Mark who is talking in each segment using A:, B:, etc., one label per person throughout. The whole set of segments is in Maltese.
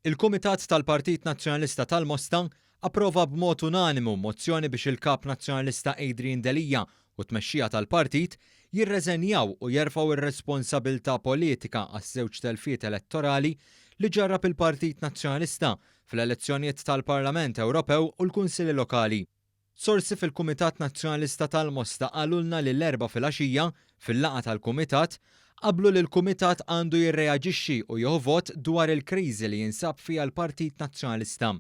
A: Il-Kumitat tal-Partit Nazzjonalista tal-Mosta approva b'mod unanimu mozzjoni biex il-Kap Nazzjonalista Adrian Delia u t-tmexxija tal-partit jirreżenjaw u jerfgħu r-responsabilità politika għaż-żewġ telfiet elettorali li ġarrab il-Partit Nazzjonalista fl-elezzjonijiet tal-Parlament Ewropew u l-Kunsilli Lokali. Sorsi fil-Kumitat Nazzjonalista tal-Mosta qalulna li l-Erbgħa filgħaxija, fil-laqgħa tal-Kumitat, qablu li l-Kumitat għandu jirreaġixxi u jieħu vot dwar il-kriżi li jinsab fiha l-Partit Nazzjonalista.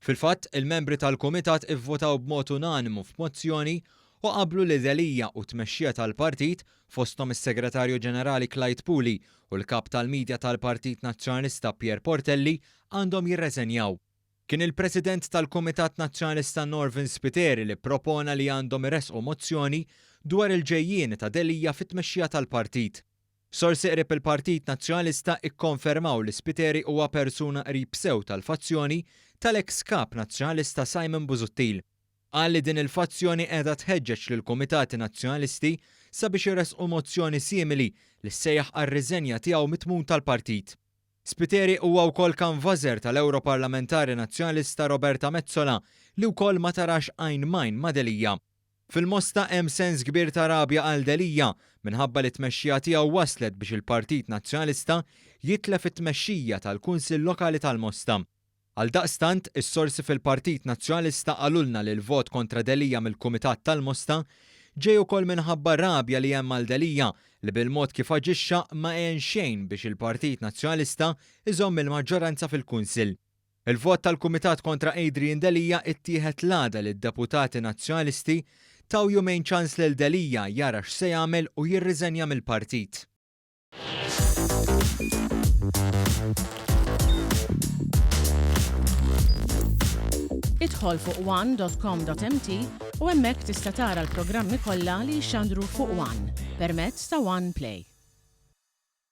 A: Fil-fatt, il-membri tal-Kumitat ivvotaw b'mod unanimu f'mozzjoni u qablu li Delia u t-tmexxija tal-partit, fosthom is-Segretarju Ġenerali Clyde Puli u l-Kap tal-Media tal-Partit Nazzjonalista Pierre Portelli għandhom jirreżenjaw. Kien il-President tal-Kumitat Nazzjonalista Norvin Spiteri li ppropona li għandhom iressqu mozzjoni dwar il-ġejjieni ta' Delia fit-tmexxija tal-partit. Sorsi qrib il-Partit Nazzjonalista ikkonfermaw li Spiteri huwa persuna qrib sew tal-fazzjoni tal-eks Kap Nazzjonalista Simon Busuttil. Qal li din il-fazzjoni qiegħda tħeġġeġ lill-Kumitati Nazzjonalisti sabiex iressqu mozzjoni simili li ssejjaħ għar-riżenja tiegħu mit-tmun tal-partit. Spiteri huwa wkoll kanvażer tal-Ewroparlamentari Nazzjonalista Roberta Metsola li wkoll ma tarax għajn m'għajn ma' Delia. Fil-Mosta hemm sens kbir ta' rabja għal Delia minħabba li t-tmexxija tiegħu wasslet biex il-Partit Nazzjonalista jitlef it-tmexxija tal-Kunsill Lokali tal-Mosta. Għaldaqstant, is-sorsi fil-Partit Nazzjonalista qalulna li l-vot kontra Delia mill-Kumitat tal-Mosta ġej ukoll minħabba rabja li hemm għal Delia li bil-mod kif aġixxa ma għen xejn biex il-Partit Nazzjonalista jżomm il-maġġoranza fil-Kunsill. Il-vot tal-Kumitat kontra Adrian Delia ittieħed l-għada li d-deputati Nazzjonalisti taw jumejn ċans lil Delia jara x'se jagħmel u jirriżenja mill-partit.
B: Idħol fuq one.com.mt u hemmhekk tista' tara l-programmi kollha li jixxandru fuq One permezz ta' One Play.